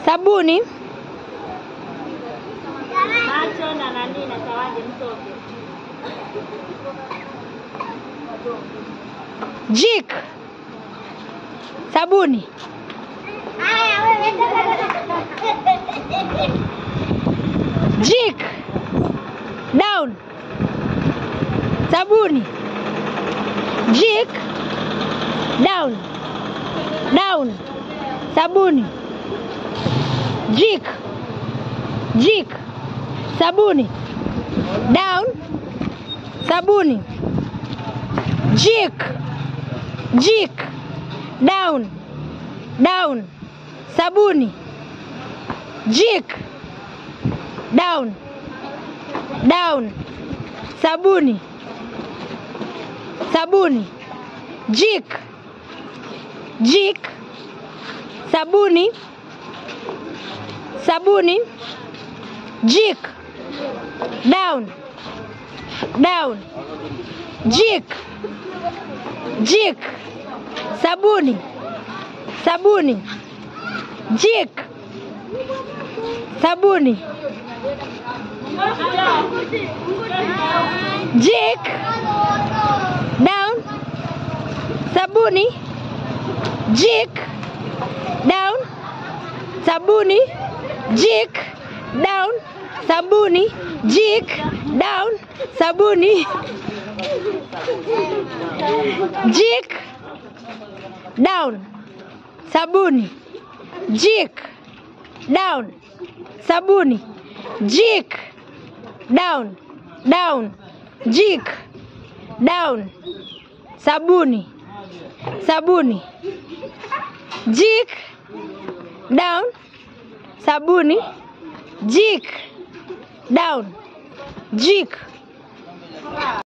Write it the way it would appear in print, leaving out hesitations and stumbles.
Sabuni. Macho na nani na tawaje mtoke. Jik. Sabuni. Jik. Down. Sabuni. Jik. Down. Down. Sabuni. Jik. Jik. Sabuni. Down. Sabuni. Jik. Jik. Down. Down. Sabuni. Jik. Down. Down. Sabuni. Sabuni. Jik. Jik. Sabuni. Sabuni. Jik. Down. Down. Jik. Jik. Sabuni. Sabuni. Jik. Sabuni. Jik. Down. Sabuni. Jik. Down. Sabuni. Jik. Down. Sabuni. Jik. Down. Sabuni. Jik. Down. Sabuni. Jik. Down. Sabuni. Jik. Down. Down. Jik. Down. Sabuni. Sabuni. Jik. Down. Sabuni. Jik. Down. Jik.